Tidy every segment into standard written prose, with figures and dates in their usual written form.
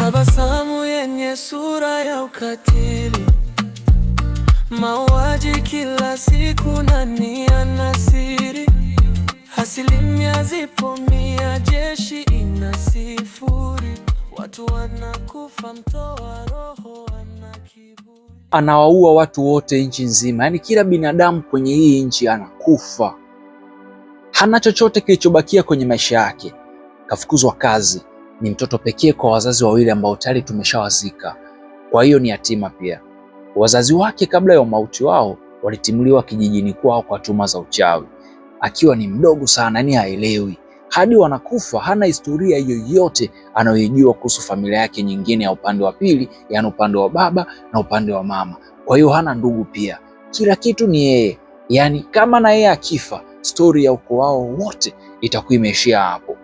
Tabasamu yenye sura ya ukatili, mauaji kila siku, nani ana siri? Asilimia zipo 100, jeshi ina 0, watu wanakufa, mtoa roho ana kiburi. Anawaua watu wote nchi nzima, yaani kila binadamu kwenye hii nchi anakufa. Hana chochote kilichobakia kwenye maisha yake. Kafukuzwa kazi, ni mtoto pekee kwa wazazi wawili ambao tayari tumeshawazika, kwa hiyo ni yatima pia. Wazazi wake kabla ya umauti wao walitimuliwa kijijini kwao kwa tuhuma za uchawi, akiwa ni mdogo sana, yani haelewi. Hadi wanakufa hana historia yoyote anayoijua kuhusu familia yake nyingine ya upande wa pili, yani upande wa baba na upande wa mama. Kwa hiyo hana ndugu pia, kila kitu ni yeye. Yani kama na yeye akifa, stori ya ukoo wao wote itakuwa imeishia hapo.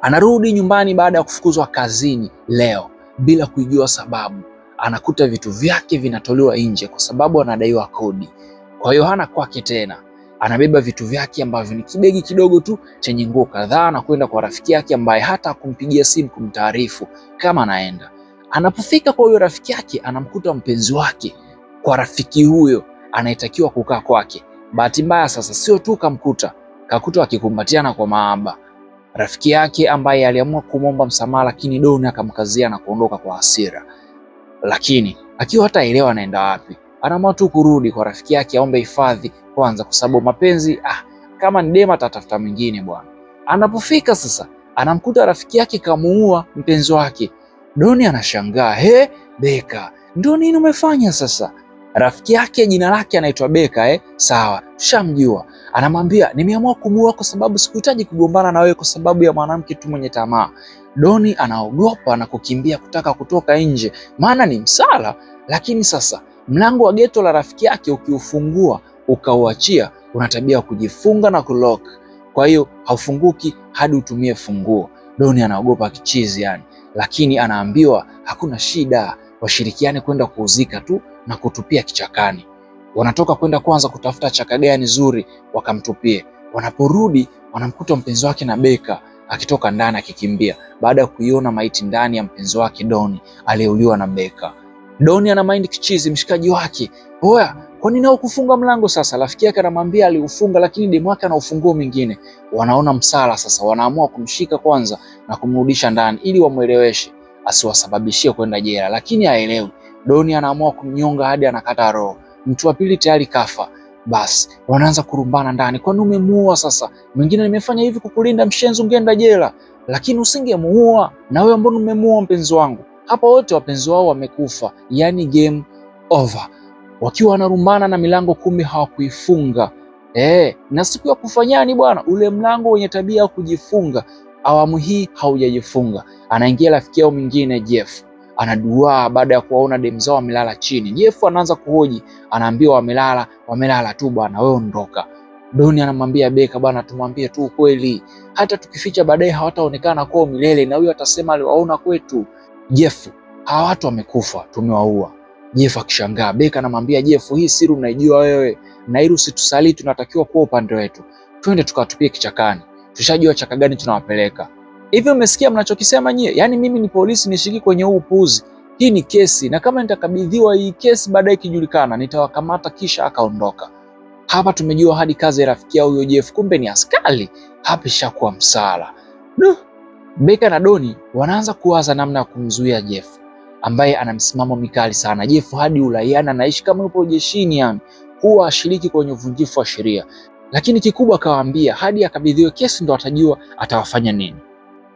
Anarudi nyumbani baada ya kufukuzwa kazini leo bila kuijua sababu. Anakuta vitu vyake vinatolewa nje kwa sababu anadaiwa kodi, kwa hiyo hana kwake tena. Anabeba vitu vyake ambavyo ni kibegi kidogo tu chenye nguo kadhaa na kwenda kwa rafiki yake ambaye hata hakumpigia simu kumtaarifu kama anaenda. Anapofika kwa huyo rafiki yake, anamkuta mpenzi wake kwa rafiki huyo anayetakiwa kukaa kwake. Bahati mbaya sasa, sio tu kamkuta, kakuta wakikumbatiana kwa mahaba. Rafiki yake ambaye aliamua kumwomba msamaha, lakini Doni akamkazia na kuondoka kwa hasira, lakini akiwa hataelewa anaenda wapi, anaamua tu kurudi kwa rafiki yake aombe hifadhi kwanza, kwa sababu mapenzi kama ni dema atatafuta mwingine bwana. Anapofika sasa, anamkuta rafiki yake kamuua mpenzi wake. Doni anashangaa, he, Beka, ndio nini umefanya sasa? Rafiki yake jina lake anaitwa Beka, sawa, tushamjua. Anamwambia nimeamua kumuua kwa sababu sikuhitaji kugombana na wewe kwa sababu ya mwanamke tu mwenye tamaa. Doni anaogopa na kukimbia kutaka kutoka nje, maana ni msala. Lakini sasa mlango wa geto la rafiki yake ukiufungua ukauachia, una tabia ya kujifunga na kulock, kwa hiyo haufunguki hadi utumie funguo. Doni anaogopa kichizi yani, lakini anaambiwa hakuna shida, washirikiane kwenda kuuzika tu na kutupia kichakani. Wanatoka kwenda kwanza kutafuta chaka gani zuri wakamtupie. Wanaporudi wanamkuta mpenzi wake na Beka akitoka ndani akikimbia baada ya kuiona maiti ndani ya mpenzi wake Doni aliyeuliwa na Beka. Doni ana mind kichizi mshikaji wake. Oya, kwa nini haukufunga mlango sasa? Rafiki yake anamwambia aliufunga, lakini demu wake ana ufunguo mwingine. Wanaona msala sasa, wanaamua kumshika kwanza na kumrudisha ndani ili wamweleweshe asiwasababishie kwenda jela, lakini haelewi. Doni anaamua kumnyonga hadi anakata roho. Mtu wa pili tayari kafa. Basi wanaanza kurumbana ndani, kwani umemuua sasa? Mwingine, nimefanya hivi kukulinda mshenzi, ungeenda jela, lakini usingemuua. Na wewe mbona umemuua mpenzi wangu? Hapa wote wapenzi wao wamekufa, yani game over. Wakiwa wanarumbana na milango 10 hawakuifunga. Na siku ya kufanyani bwana, ule mlango wenye tabia ya kujifunga awamu hii haujajifunga. Anaingia rafiki yao mwingine Jeff, anaduaa baada ya kuwaona demu zao wamelala chini. Jeff anaanza kuhoji, anaambiwa wamelala, wamelala tu bwana, wewe ondoka. Doni anamwambia Beka, bwana tumwambie tu ukweli, hata tukificha baadaye hawataonekana kwao milele, na huyo atasema aliwaona kwetu. Jeff, hawa watu wamekufa, tumewaua. Jeff akishangaa. Beka anamwambia Jeff, hii siri unaijua wewe, na ili usitusaliti, tunatakiwa kuwa upande wetu, twende tukatupie kichakani, tushajua chaka gani tunawapeleka. Hivi umesikia mnachokisema nyie? Yaani mimi ni polisi nishiriki kwenye huu upuuzi? Hii ni kesi, na kama nitakabidhiwa hii kesi baadaye ikijulikana, nitawakamata. Kisha akaondoka. Hapa tumejua hadi kazi ya rafiki yao huyo Jeff, kumbe ni askari. Hapa ishakuwa msala. Duh. Beka na Doni wanaanza kuwaza namna ya kumzuia Jeff ambaye ana msimamo mikali sana. Jeff hadi uraiani anaishi kama yupo jeshini, yani huwa ashiriki kwenye uvunjifu wa sheria, lakini kikubwa akawaambia hadi akabidhiwe kesi ndo atajua atawafanya nini.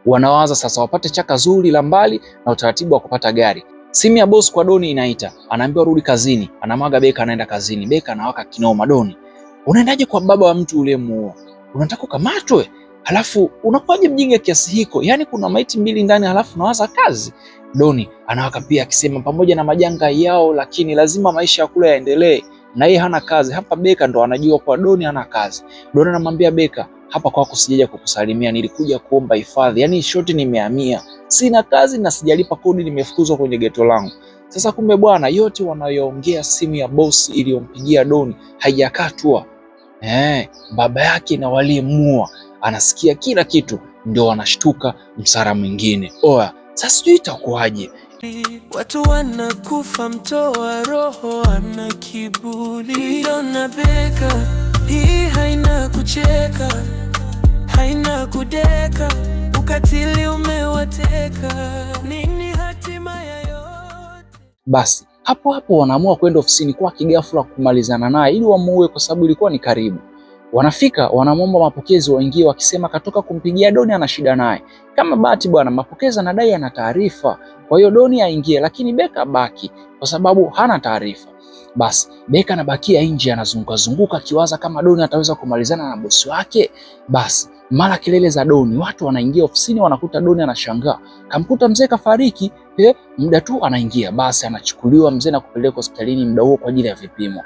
Wanawaza sasa wapate chaka zuri la mbali na utaratibu wa kupata gari. Simu ya boss kwa Doni inaita, anaambiwa rudi kazini, anamwaga Beka, anaenda kazini. Beka anawaka kinoma, Doni, unaendaje kwa baba wa mtu uliyemuua? Unataka ukamatwe? Halafu unakuwaje mjinga kiasi hiko? Yaani kuna maiti mbili ndani, halafu unawaza kazi. Doni anawaka pia akisema pamoja na majanga yao, lakini lazima maisha ya kule yaendelee, na yeye hana kazi hapa. Beka ndo anajua kwa Doni hana kazi. Doni anamwambia Beka, hapa kwako sijaja kukusalimia, nilikuja kuomba hifadhi. Yaani shoti nimehamia, sina kazi na sijalipa kodi, nimefukuzwa kwenye geto langu. Sasa kumbe bwana, yote wanayoongea simu ya bosi iliyompigia Doni haijakatwa. Baba yake na waliyemua anasikia kila kitu, ndio wanashtuka msara mwingine. Oya, sasa sijui itakuwaje, Watu wanakufa, mtoa roho ana kiburi. Dona Beka, hii haina kucheka, haina kudeka, ukatili umewateka. Nini hatima ya yote? Basi hapo hapo wanaamua kwenda ofisini kwake ghafla kumalizana naye ili wamuue, kwa sababu ilikuwa ni karibu. Wanafika wanamwomba mapokezi waingie, wakisema katoka kumpigia Doni, ana shida naye. Kama bahati bwana, mapokezi anadai ana taarifa, kwa hiyo Doni aingie, lakini Beka baki kwa sababu hana taarifa. Basi Beka anabakia nje, anazunguka zunguka akiwaza kama Doni ataweza kumalizana na bosi wake. Basi mara kelele za Doni, watu wanaingia ofisini, wanakuta Doni anashangaa, kamkuta mzee kafariki. Muda tu anaingia, basi anachukuliwa mzee na kupelekwa hospitalini muda huo kwa ajili ya vipimo.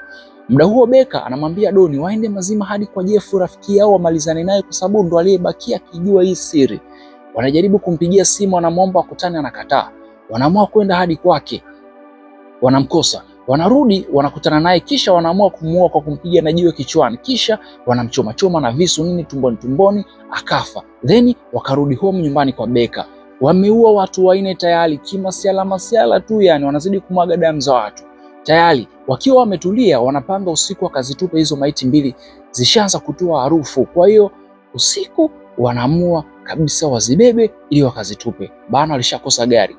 Muda huo Beka anamwambia Doni waende mazima hadi kwa Jefu rafiki yao wamalizane naye kwa sababu ndo aliyebakia akijua hii siri. Wanajaribu kumpigia simu, anamwomba wakutane, anakataa. Wanaamua kwenda hadi kwake, wanamkosa. Wanarudi wanakutana naye, kisha wanaamua kumuua kwa kumpiga na jiwe kichwani, kisha wanamchoma choma na visu nini tumboni tumboni, akafa. Then wakarudi home nyumbani kwa Beka. Wameua watu wanne tayari, kimasiala masiala tu, yani wanazidi kumwaga damu za watu tayari. Wakiwa wametulia, wanapanga usiku wakazitupa hizo maiti mbili, zishaanza kutoa harufu. Kwa hiyo usiku wanaamua kabisa wazibebe ili wakazitupe, bana walishakosa gari.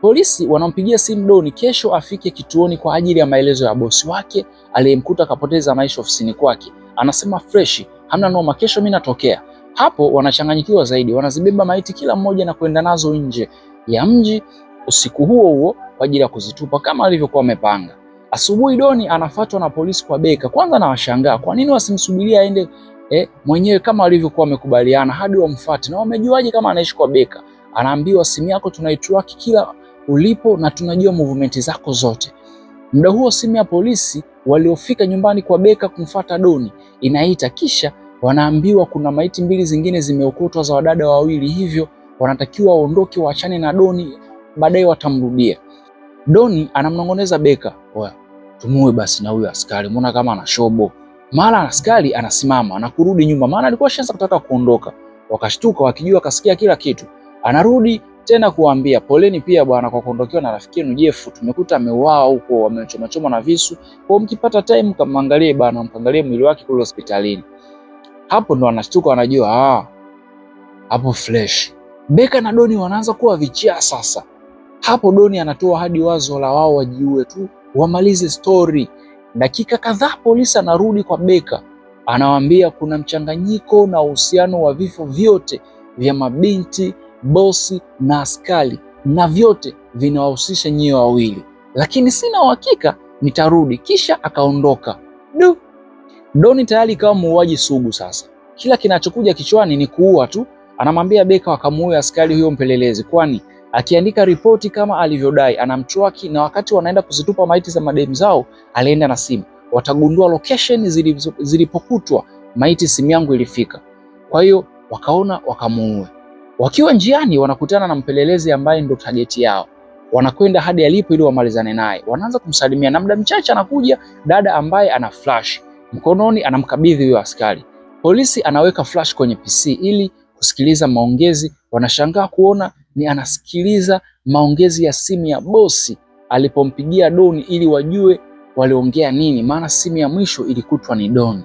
Polisi wanampigia simu Doni kesho afike kituoni kwa ajili ya maelezo ya bosi wake aliyemkuta akapoteza maisha ofisini kwake. Anasema freshi, hamna noma, kesho mimi natokea. Hapo wanachanganyikiwa zaidi, wanazibeba maiti kila mmoja na kwenda nazo nje ya mji usiku huo huo kwa ajili ya kuzitupa kama alivyokuwa amepanga. Asubuhi Doni anafuatwa na polisi kwa Beka. Kwanza anawashangaa kwa nini wasimsubiria aende mwenyewe kama walivyokuwa wamekubaliana hadi wamfuate, na wamejuaje kama anaishi kwa Beka? Anaambiwa simu yako tunaitrack kila ulipo na tunajua movement zako zote. Muda huo simu ya polisi waliofika nyumbani kwa Beka kumfuata Doni inaita, kisha wanaambiwa kuna maiti mbili zingine zimeokotwa za wadada wawili, hivyo wanatakiwa waondoke, waachane na Doni, baadaye watamrudia. Doni anamnong'oneza Beka, oya, tumuue basi na huyo askari, mbona kama ana shobo. Mara askari anasimama na kurudi nyuma, maana alikuwa ashaanza kutaka kuondoka. Wakashtuka wakijua kasikia kila kitu. Anarudi tena kuambia poleni pia bwana kwa kuondokewa na rafiki yenu Jeff, tumekuta ameuawa huko, amechoma choma na visu. Kwa mkipata time kamwangalie bwana, mkangalie mwili wake kule hospitalini. Hapo ndo anashtuka, anajua hapo fresh. Beka na Doni wanaanza kuwa vichaa sasa. Hapo Doni anatoa hadi wazo la wao wajiue tu wamalize story. Dakika kadhaa polisi anarudi kwa Beka, anawaambia kuna mchanganyiko na uhusiano wa vifo vyote vya mabinti, bosi na askari, na vyote vinawahusisha nyie wawili, lakini sina uhakika, nitarudi. Kisha akaondoka. Du, Doni tayari ikawa muuaji sugu sasa. Kila kinachokuja kichwani ni kuua tu. Anamwambia Beka wakamuue askari huyo mpelelezi, kwani akiandika ripoti kama alivyodai anamchwaki, na wakati wanaenda kuzitupa maiti za mademu zao alienda na simu, watagundua location zilipokutwa maiti, simu yangu ilifika. Kwa hiyo wakaona wakamuue. Wakiwa njiani wanakutana na mpelelezi ambaye ndo target yao, wanakwenda hadi alipo ili wamalizane naye. Wanaanza kumsalimia na muda mchache anakuja dada ambaye ana flash mkononi, anamkabidhi huyo askari. Polisi anaweka flash kwenye PC ili kusikiliza maongezi. Wanashangaa kuona ni anasikiliza maongezi ya simu ya bosi alipompigia Doni ili wajue waliongea nini, maana simu ya mwisho ilikutwa ni Doni.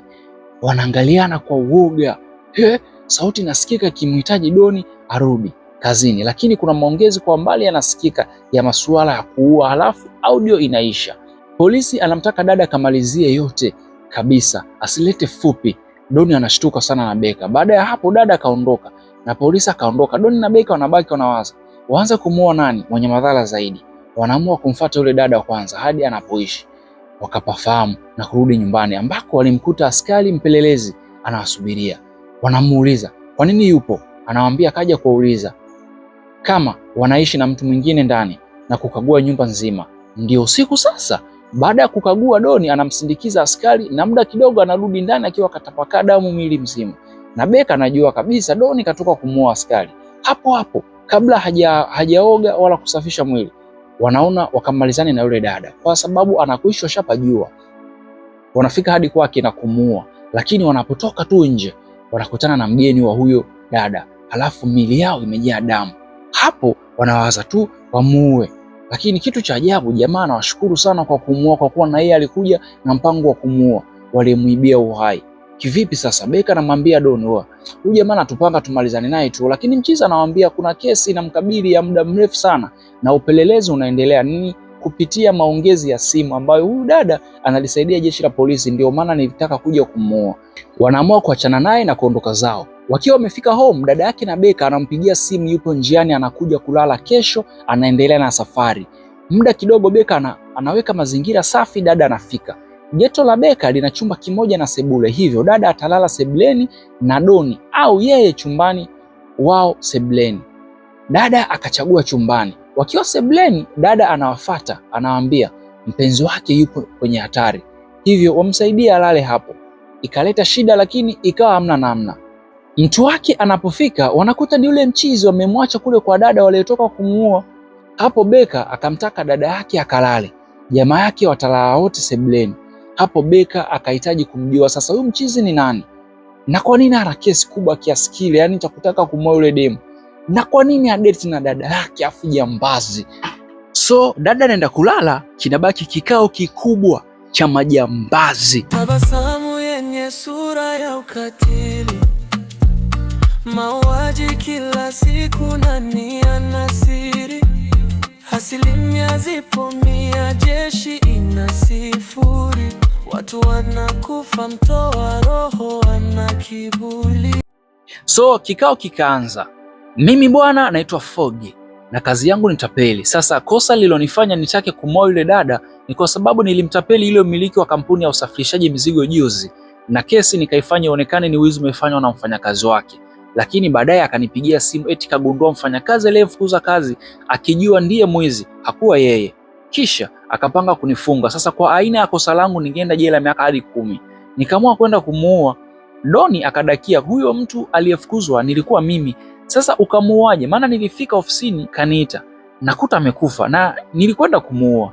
Wanaangaliana kwa uoga. He, sauti inasikika ikimhitaji Doni arudi kazini, lakini kuna maongezi kwa mbali yanasikika ya masuala ya kuua, halafu audio inaisha. Polisi anamtaka dada akamalizie yote kabisa, asilete fupi. Doni anashtuka sana na Beka. Baada ya hapo dada akaondoka na polisi akaondoka. Doni na Beka wanabaki wanawaza waanze kumuoa nani mwenye madhara zaidi. Wanaamua kumfuata yule dada kwanza hadi anapoishi, wakapafahamu na kurudi nyumbani ambako walimkuta askari mpelelezi anawasubiria. Wanamuuliza kwa nini yupo, anawaambia kaja kuwauliza kama wanaishi na mtu mwingine ndani na kukagua nyumba nzima. Ndio usiku sasa. Baada ya kukagua, Doni anamsindikiza askari na muda kidogo anarudi ndani akiwa katapakaa damu mwili mzima, na Beka anajua kabisa Doni katoka kumuoa askari. Hapo hapo kabla hajaoga wala kusafisha mwili, wanaona wakamalizane na yule dada, kwa sababu anakuishi washapajua. Wanafika hadi kwake na kumuua, lakini wanapotoka tu nje wanakutana na mgeni wa huyo dada, halafu miili yao imejaa damu. Hapo wanawaza tu wamuue, Lakini kitu cha ajabu, jamaa anawashukuru sana kwa kumuua, kwa kuwa na yeye alikuja na mpango wa kumuua walimuibia uhai. Kivipi sasa? Beka anamwambia Doni, huyu jamaa anatupanga tumalizane naye tu, lakini mchizi anamwambia kuna kesi inamkabili ya muda mrefu sana na upelelezi unaendelea nini kupitia maongezi ya simu ambayo huyu dada analisaidia jeshi la polisi, ndio maana nilitaka kuja kumuoa. Wanaamua kuachana naye na kuondoka zao. Wakiwa wamefika home, dada yake na Beka anampigia simu, yupo njiani anakuja kulala kesho, anaendelea na safari. Muda kidogo Beka anaweka mazingira safi, dada anafika. Geto la Beka lina chumba kimoja na sebule, hivyo dada atalala sebuleni na Doni au yeye chumbani, wao sebuleni. Dada akachagua chumbani. Wakiwa sebuleni, dada anawafata, anawaambia mpenzi wake yupo kwenye hatari, hivyo wamsaidie alale hapo. Ikaleta shida, lakini ikawa hamna namna. Mtu wake anapofika wanakuta ni yule mchizi wamemwacha kule kwa dada waliotoka kumuua. Hapo Beka akamtaka dada yake akalale, jamaa yake watalala wote sebuleni. Hapo Beka akahitaji kumjua sasa huyu mchizi ni nani na kwa nini ana kesi kubwa kiasi kile, yani cha kutaka kumuoa yule demu, na kwa nini adeti na dada yake afu jambazi. So dada anaenda kulala, kinabaki kikao kikubwa cha majambazi. Tabasamu yenye sura ya ukatili, mauaji kila siku, nani ana siri? Asilimia zipo 100, jeshi ina 0. Watu wanakufa, mtoa roho ana kiburi. So kikao kikaanza. Mimi bwana naitwa Fogi na kazi yangu ni tapeli. Sasa kosa lililonifanya nitake kumoa yule dada ni kwa sababu nilimtapeli yule mmiliki wa kampuni ya usafirishaji mizigo juzi, na kesi nikaifanya ionekane ni wizi umefanywa na mfanyakazi wake, lakini baadaye akanipigia simu eti kagundua mfanyakazi aliyemfukuza kazi akijua ndiye mwizi hakuwa yeye, kisha akapanga kunifunga. Sasa kwa aina ya kosa langu ningeenda jela miaka hadi 10. Nikaamua kwenda kumuua. Doni akadakia huyo mtu aliyefukuzwa nilikuwa mimi. Sasa ukamuuaje? Maana nilifika ofisini kaniita, nakuta amekufa na nilikwenda kumuua.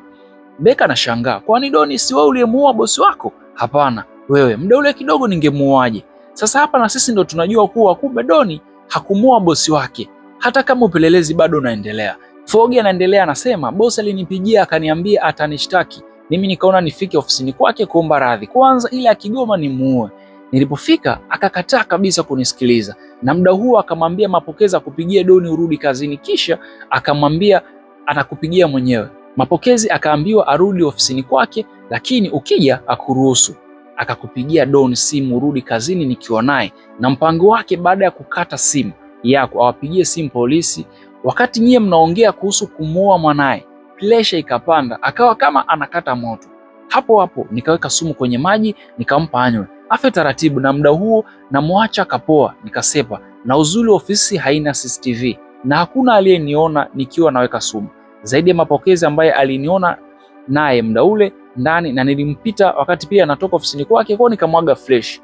Beka anashangaa, kwani Doni si wewe uliyemuua bosi wako? Hapana, wewe muda ule kidogo ningemuuaje? Sasa hapa na sisi ndo tunajua kuwa kumbe Doni hakumuua bosi wake, hata kama upelelezi bado unaendelea. Fogi anaendelea anasema, bosi alinipigia akaniambia atanishtaki, mimi nikaona nifike ofisini kwake kuomba radhi kwanza, ili akigoma nimuue. Nilipofika akakataa kabisa kunisikiliza, na muda huo akamwambia mapokezi akupigie Doni urudi kazini, kisha akamwambia atakupigia mwenyewe. Mapokezi akaambiwa arudi ofisini kwake, lakini ukija akuruhusu. Akakupigia Doni simu urudi kazini nikiwa naye, na mpango wake baada ya kukata simu yako awapigie simu polisi. Wakati nyie mnaongea kuhusu kumuoa mwanaye, presha ikapanda, akawa kama anakata moto. Hapo hapo nikaweka sumu kwenye maji nikampa anywe, afe taratibu, na muda huo namwacha kapoa. Nikasepa, na uzuri ofisi haina CCTV na hakuna aliyeniona nikiwa naweka sumu zaidi ya mapokezi ambaye aliniona naye muda ule ndani, na nilimpita wakati pia anatoka ofisini kwake, kwa nikamwaga fresh.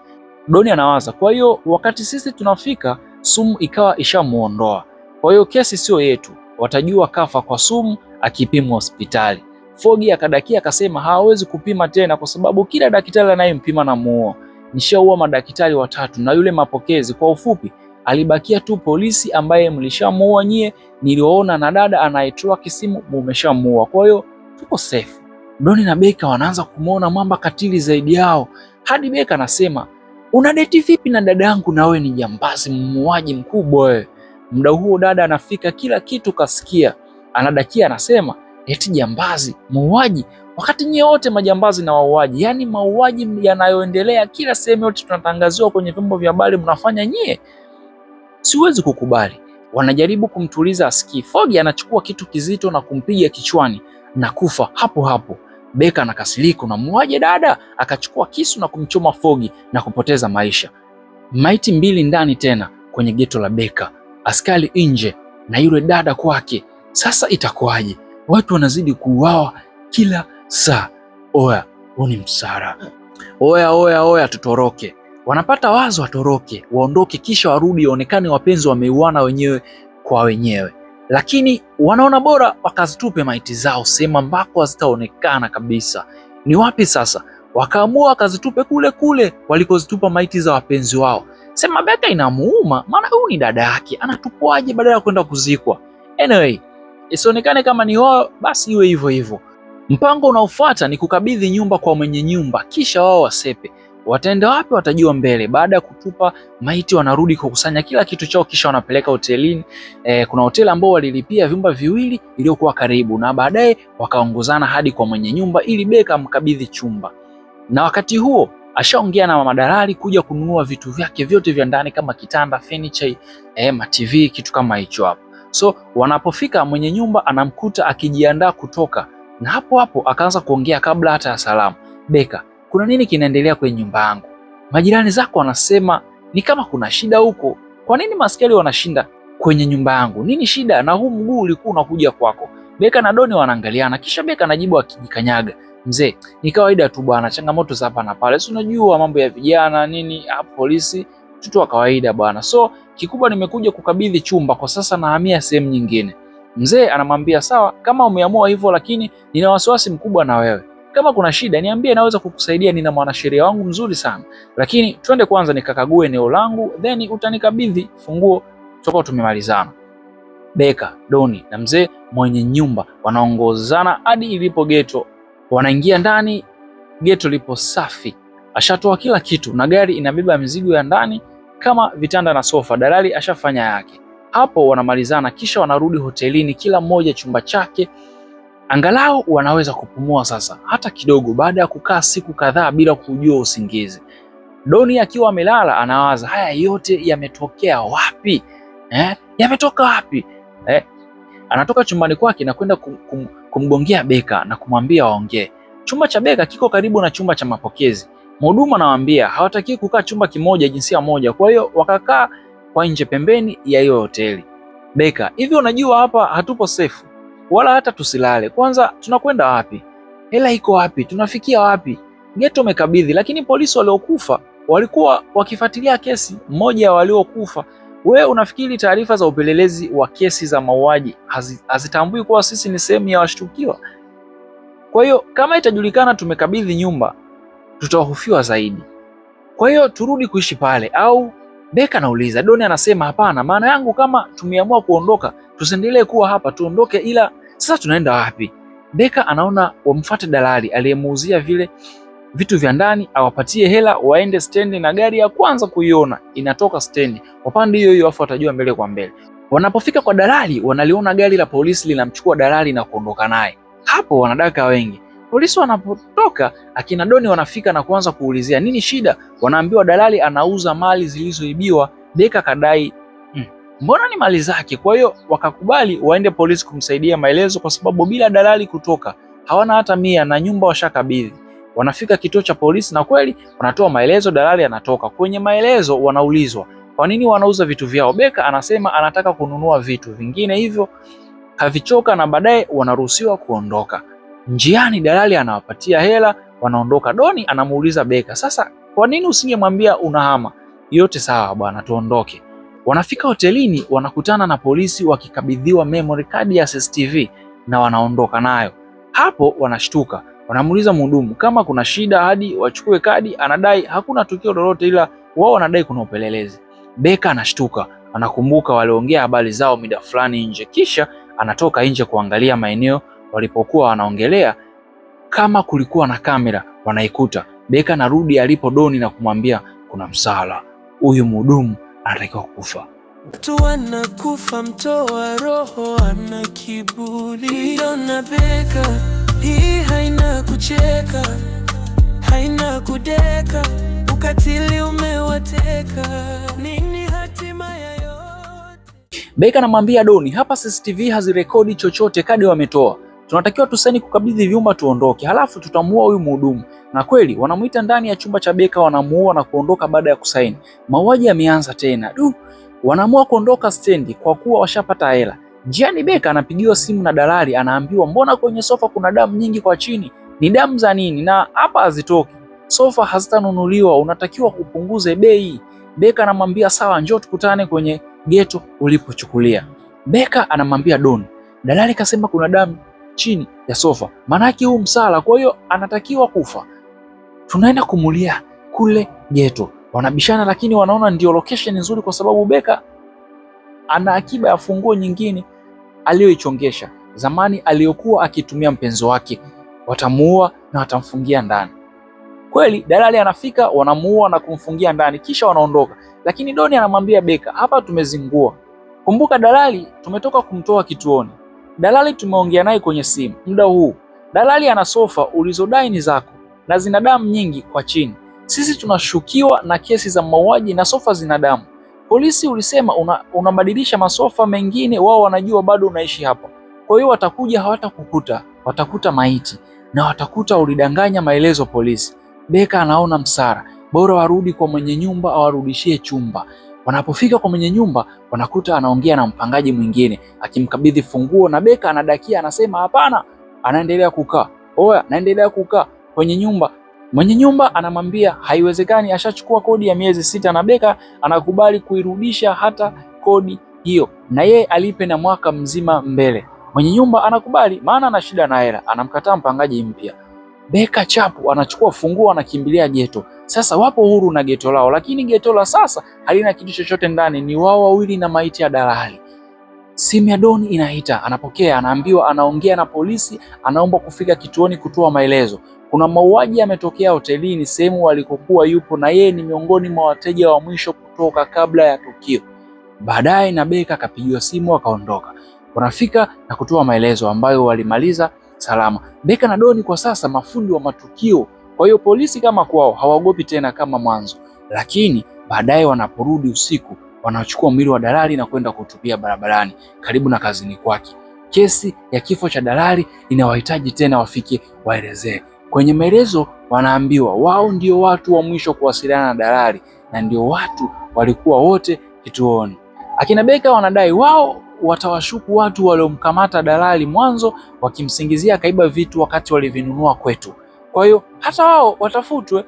Doni anawaza, kwa hiyo wakati sisi tunafika sumu ikawa ishamuondoa, kwa hiyo kesi sio yetu, watajua kafa kwa sumu akipimwa hospitali. Fogi akadakia akasema hawawezi kupima tena kwa sababu kila daktari anayempima na muoa. Nishaua madaktari watatu na yule mapokezi. Kwa ufupi, alibakia tu polisi ambaye mlishamuua nyie, niliona na dada anayetoa kisimu mumeshamuua, kwa hiyo tuko safe. Doni na Beka wanaanza kumuona mwamba katili zaidi yao, hadi Beka anasema unadeti vipi na dada yangu na wewe ni jambazi muuaji mkubwa wewe. Muda huo dada anafika, kila kitu kasikia, anadakia anasema eti jambazi muuaji, wakati nyie wote majambazi na wauaji. Yaani mauaji yanayoendelea kila sehemu yote tunatangaziwa kwenye vyombo vya habari, mnafanya nyie. Siwezi kukubali. Wanajaribu kumtuliza asikii. Fogi anachukua kitu kizito na kumpiga kichwani na kufa hapo hapo. Beka anakasirika, unamuaje dada? Akachukua kisu na kumchoma Fogi na kupoteza maisha. Maiti mbili ndani tena kwenye geto la Beka, askari nje na yule dada kwake. Sasa itakuwaje? Watu wanazidi kuuawa kila saa. Oya, huu ni msara. Oya, oya, oya, tutoroke. Wanapata wazo watoroke, waondoke, kisha warudi waonekane wapenzi wameuana wenyewe kwa wenyewe, lakini wanaona bora wakazitupe maiti zao sehemu ambako hazitaonekana kabisa. Ni wapi sasa? Wakaamua wakazitupe kule kule walikozitupa maiti za wapenzi wao. Sema Beka inamuuma, maana huyu ni dada yake, anatupwaje badala ya kwenda kuzikwa? Anyway, Isionekane kama ni wao, basi iwe hivyo hivyo. Mpango unaofuata ni kukabidhi nyumba kwa mwenye nyumba, kisha wao wasepe. Wataenda wapi watajua mbele. Baada ya kutupa maiti, wanarudi kukusanya kila kitu chao, kisha wanapeleka hotelini. Kuna hoteli ambao walilipia vyumba viwili iliyokuwa karibu, na baadaye wakaongozana hadi kwa mwenye nyumba ili Beka amkabidhi chumba. Na wakati huo ashaongea na madalali kuja kununua vitu vyake vyote vya ndani kama kitanda, furniture, ma TV, kitu kama hicho hapo. So wanapofika mwenye nyumba anamkuta akijiandaa kutoka, na hapo hapo akaanza kuongea kabla hata ya salamu. Beka, kuna nini kinaendelea kwenye nyumba yangu? Majirani zako wanasema ni kama kuna shida huko. Kwa nini maskari wanashinda kwenye nyumba yangu? Nini shida? Na huu mguu ulikuwa unakuja kwako. Beka na Doni wanaangaliana, kisha Beka anajibu akijikanyaga, mzee, ni kawaida tu bwana, changamoto za hapa na pale, si unajua mambo ya vijana nini, hapo polisi, mtoto wa kawaida bwana. So kikubwa nimekuja kukabidhi chumba kwa sasa, nahamia sehemu nyingine. Mzee anamwambia sawa, kama umeamua hivyo, lakini nina wasiwasi mkubwa na wewe. Kama kuna shida niambie, naweza kukusaidia, nina mwanasheria wangu mzuri sana, lakini twende kwanza nikakague eneo langu, then utanikabidhi funguo, tutakuwa tumemalizana. Beka, Doni na mzee mwenye nyumba wanaongozana hadi ilipo geto. Wanaingia ndani, geto lipo safi, ashatoa kila kitu na gari inabeba mizigo ya ndani kama vitanda na sofa. Dalali ashafanya yake. Hapo wanamalizana, kisha wanarudi hotelini, kila mmoja chumba chake. Angalau wanaweza kupumua sasa hata kidogo, baada ya kukaa siku kadhaa bila kujua usingizi. Doni akiwa amelala anawaza, haya yote yametokea wapi? Yametoka wapi? Anatoka chumbani kwake na kwenda kumgongea Beka na kumwambia waongee. Chumba cha Beka kiko karibu na chumba cha mapokezi. Mhudumu anawaambia hawataki kukaa chumba kimoja jinsia moja, kwa hiyo wakakaa kwa nje pembeni ya hiyo hoteli. Beka, hivi unajua hapa hatupo safe wala hata tusilale. Kwanza tunakwenda wapi? Hela iko wapi? Tunafikia wapi? Geto umekabidhi, lakini polisi waliokufa walikuwa wakifuatilia kesi mmoja waliokufa. Wewe unafikiri taarifa za upelelezi wa kesi za mauaji hazitambui kuwa sisi ni sehemu ya washtukiwa? Kwa hiyo kama itajulikana tumekabidhi nyumba, tutahofiwa zaidi. Kwa hiyo turudi kuishi pale au? Beka anauliza. Doni anasema hapana, maana yangu kama tumeamua kuondoka tusiendelee kuwa hapa, tuondoke, ila sasa tunaenda wapi? Beka anaona wamfuate dalali aliyemuuzia vile vitu vya ndani, awapatie hela waende stendi, na gari ya kwanza kuiona inatoka stendi wapande hiyo hiyo, afu watajua mbele kwa mbele. Wanapofika kwa dalali, wanaliona gari la polisi linamchukua dalali na kuondoka naye. Hapo wanadaka wengi. Polisi wanapotoka, akina Doni wanafika na kuanza kuulizia nini shida. Wanaambiwa dalali anauza mali zilizoibiwa. Beka kadai mbona ni mali zake. Kwa hiyo wakakubali waende polisi kumsaidia maelezo, kwa sababu bila dalali kutoka hawana hata mia na nyumba washakabidhi. Wanafika kituo cha polisi na kweli wanatoa maelezo, dalali anatoka. Kwenye maelezo wanaulizwa kwa nini wanauza vitu vyao. Beka anasema anataka kununua vitu vingine, hivyo kavichoka, na baadaye wanaruhusiwa kuondoka. Njiani dalali anawapatia hela, wanaondoka. Doni anamuuliza Beka, sasa kwa nini usingemwambia unahama? Yote sawa bwana, tuondoke. Wanafika hotelini, wanakutana na polisi wakikabidhiwa memory card ya CCTV na wanaondoka nayo. Hapo wanashtuka, wanamuuliza mhudumu kama kuna shida hadi wachukue kadi. Anadai hakuna tukio lolote, ila wao wanadai kuna upelelezi. Beka anashtuka, anakumbuka waliongea habari zao mida fulani nje, kisha anatoka nje kuangalia maeneo walipokuwa wanaongelea, kama kulikuwa na kamera wanaikuta. Beka narudi alipo Doni na kumwambia kuna msala, huyu mhudumu anatakiwa kufa. Watu wanakufa, mtoa roho ana kiburi. Dona Beka, hii haina kucheka, haina kudeka, ukatili umewateka. Nini hatima ya yote? Beka anamwambia Doni, hapa CCTV hazirekodi chochote, kadi wametoa, tunatakiwa tusaini kukabidhi vyumba tuondoke, halafu tutamuua huyu mhudumu. Na kweli wanamuita ndani ya chumba cha Beka, wanamuua na kuondoka baada ya kusaini. Mauaji yameanza tena. Du, wanaamua kuondoka stendi kwa kuwa washapata hela. Njiani Beka anapigiwa simu na dalali, anaambiwa mbona kwenye sofa kuna damu nyingi kwa chini, ni damu za nini? Na hapa hazitoki, sofa hazitanunuliwa, unatakiwa kupunguze bei. Beka anamwambia sawa, njoo tukutane kwenye geto ulipochukulia. Beka anamwambia Don, dalali kasema kuna damu chini ya sofa, maanake huu msala, kwa hiyo anatakiwa kufa. Tunaenda kumulia kule geto. Wanabishana, lakini wanaona ndio location nzuri, kwa sababu Beka ana akiba ya funguo nyingine aliyoichongesha. zamani aliyokuwa akitumia mpenzi wake. Watamuua na watamfungia ndani. Kweli dalali anafika, wanamuua na kumfungia ndani, kisha wanaondoka. Lakini Doni anamwambia Beka, hapa tumezingua. Kumbuka dalali tumetoka kumtoa kituoni. Dalali tumeongea naye kwenye simu muda huu. Dalali ana sofa ulizodai ni zako na zina damu nyingi kwa chini. Sisi tunashukiwa na kesi za mauaji na sofa zina damu. Polisi ulisema unabadilisha masofa mengine, wao wanajua bado unaishi hapa. Kwa hiyo watakuja, hawatakukuta, watakuta maiti na watakuta ulidanganya maelezo polisi. Beka anaona msara, bora warudi kwa mwenye nyumba awarudishie chumba. Wanapofika kwa mwenye nyumba wanakuta anaongea na mpangaji mwingine akimkabidhi funguo, na Beka anadakia, anasema hapana, anaendelea kukaa. Oya, naendelea kukaa kwenye nyumba. Mwenye nyumba anamwambia haiwezekani, ashachukua kodi ya miezi 6, na Beka anakubali kuirudisha hata kodi hiyo na yeye alipe na mwaka mzima mbele. Mwenye nyumba anakubali, maana ana shida na hela, anamkataa mpangaji mpya. Beka chapu anachukua funguo anakimbilia geto. Sasa wapo huru na geto lao, lakini geto la sasa halina kitu chochote ndani, ni wao wawili na maiti ya dalali. Simu ya Doni inaita, anapokea, anaambiwa anaongea na polisi, anaomba kufika kituoni kutoa maelezo. Kuna mauaji yametokea hotelini, sehemu walikokuwa yupo, na yeye ni miongoni mwa wateja wa mwisho kutoka kabla ya tukio. Baadaye na Beka akapigiwa simu akaondoka. Wanafika na kutoa maelezo ambayo walimaliza salama. Beka na Doni kwa sasa mafundi wa matukio, kwa hiyo polisi kama kwao hawaogopi tena kama mwanzo. Lakini baadaye wanaporudi usiku, wanachukua mwili wa dalali na kwenda kutupia barabarani karibu na kazini kwake. Kesi ya kifo cha dalali inawahitaji tena wafike waelezee. Kwenye maelezo wanaambiwa wao ndio watu wa mwisho kuwasiliana na dalali na ndio watu walikuwa wote kituoni. Akina Beka wanadai wao watawashuku watu waliomkamata dalali mwanzo, wakimsingizia akaiba vitu wakati walivinunua kwetu. Kwa hiyo hata wao watafutwe.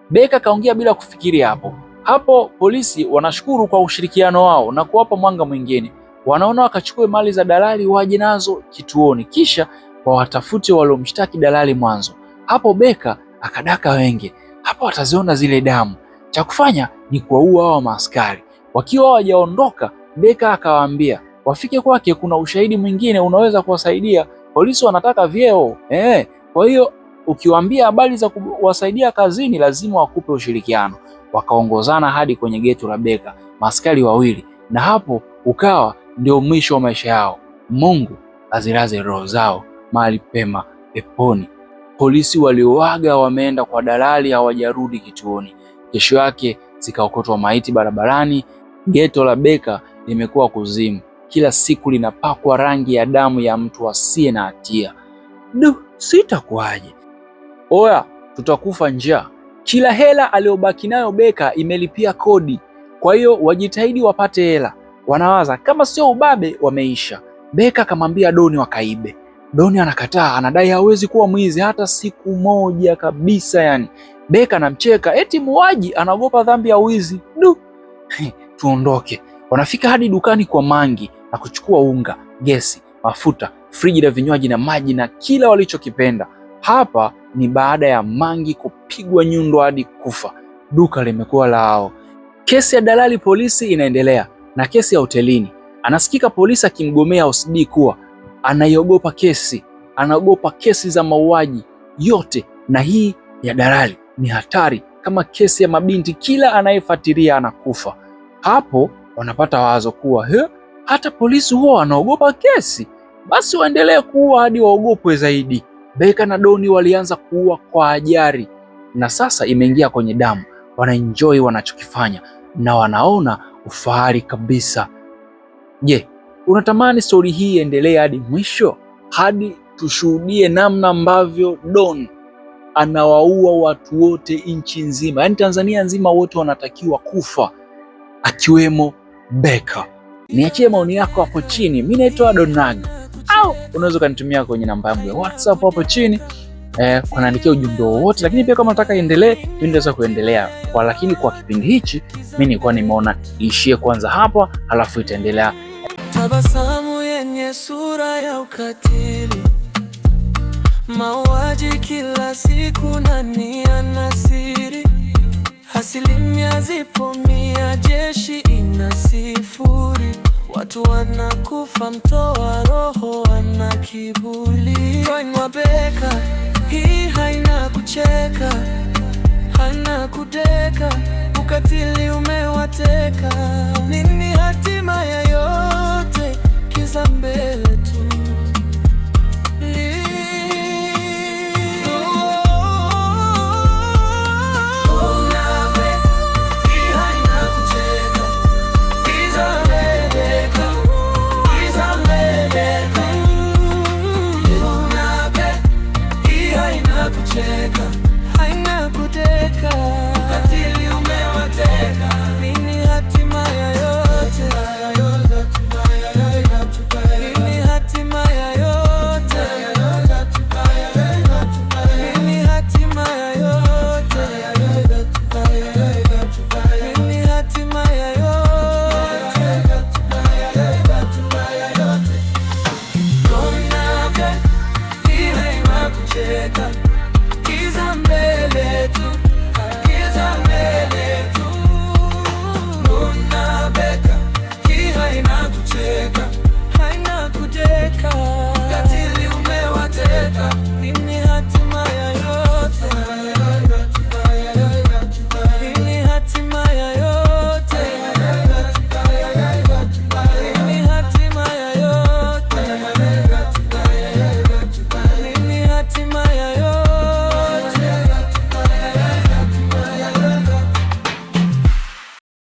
Beka kaongea bila kufikiri hapo. Hapo polisi wanashukuru kwa ushirikiano wao na kuwapa mwanga mwingine. Wanaona wakachukue mali za dalali waje nazo kituoni, kisha wawatafute waliomshtaki dalali mwanzo. Hapo Beka akadaka wenge, hapo wataziona zile damu. Cha kufanya ni kuwaua hawa maaskari. Wakiwa hawajaondoka, Beka akawaambia wafike kwake, kuna ushahidi mwingine unaweza kuwasaidia. Polisi wanataka vyeo kwa hiyo ukiwaambia habari za kuwasaidia kazini lazima wakupe ushirikiano. Wakaongozana hadi kwenye geto la Beka, maaskari wawili, na hapo ukawa ndio mwisho wa maisha yao. Mungu azilaze roho zao mahali pema peponi. Polisi walioaga wameenda kwa dalali, hawajarudi kituoni. Kesho yake zikaokotwa maiti barabarani. Geto la Beka limekuwa kuzimu, kila siku linapakwa rangi ya damu ya mtu asiye na hatia. Du, sitakuwaje? Oya, tutakufa njaa. Kila hela aliyobaki nayo Beka imelipia kodi, kwa hiyo wajitahidi wapate hela. Wanawaza kama sio ubabe wameisha. Beka akamwambia Doni wakaibe. Doni anakataa, anadai hawezi kuwa mwizi hata siku moja kabisa. Yani Beka anamcheka eti muuaji anaogopa dhambi ya wizi. Du, tuondoke. Wanafika hadi dukani kwa Mangi na kuchukua unga, gesi, mafuta, friji la vinywaji na maji na kila walichokipenda. Hapa ni baada ya Mangi kupigwa nyundo hadi kufa. Duka limekuwa lao. Kesi ya dalali polisi inaendelea na kesi ya hotelini. Anasikika polisi akimgomea OCD kuwa anaiogopa kesi, anaogopa kesi za mauaji yote, na hii ya dalali ni hatari kama kesi ya mabinti, kila anayefuatilia anakufa. Hapo wanapata wazo kuwa he, hata polisi huwa wanaogopa kesi, basi waendelee kuua hadi waogopwe zaidi. Beka na Doni walianza kuua kwa ajari na sasa imeingia kwenye damu. Wanaenjoy wanachokifanya na wanaona ufahari kabisa. Je, unatamani stori hii iendelee hadi mwisho, hadi tushuhudie namna ambavyo Don anawaua watu wote nchi nzima, yaani Tanzania nzima, wote wanatakiwa kufa akiwemo Beka? Niachie maoni yako hapo chini. Mimi naitwa Don Naga, au unaweza ukanitumia kwenye namba yangu ya WhatsApp hapo chini kunaandikia ujumbe wowote, lakini pia kama unataka iendelee, mimi naweza kuendelea kwa, lakini kwa kipindi hichi mimi nilikuwa nimeona iishie kwanza hapa, halafu itaendelea. Tabasamu yenye sura ya ukatili, mauaji kila siku, nani ana siri? Asilimia zipo 100, jeshi ina 0. Watu wanakufa, mtoa roho ana kiburi. Wabeka, hii haina kucheka, hana kudeka, ukatili umewateka. Nini hatima ya yote? Kiza mbele tu. Haina kudeka, ukatili umewateka. Nini hatima ya yote? Nini hatima ya yote? Nini hatima ya yote? Nini hatima ya yote? Hii haina kucheka.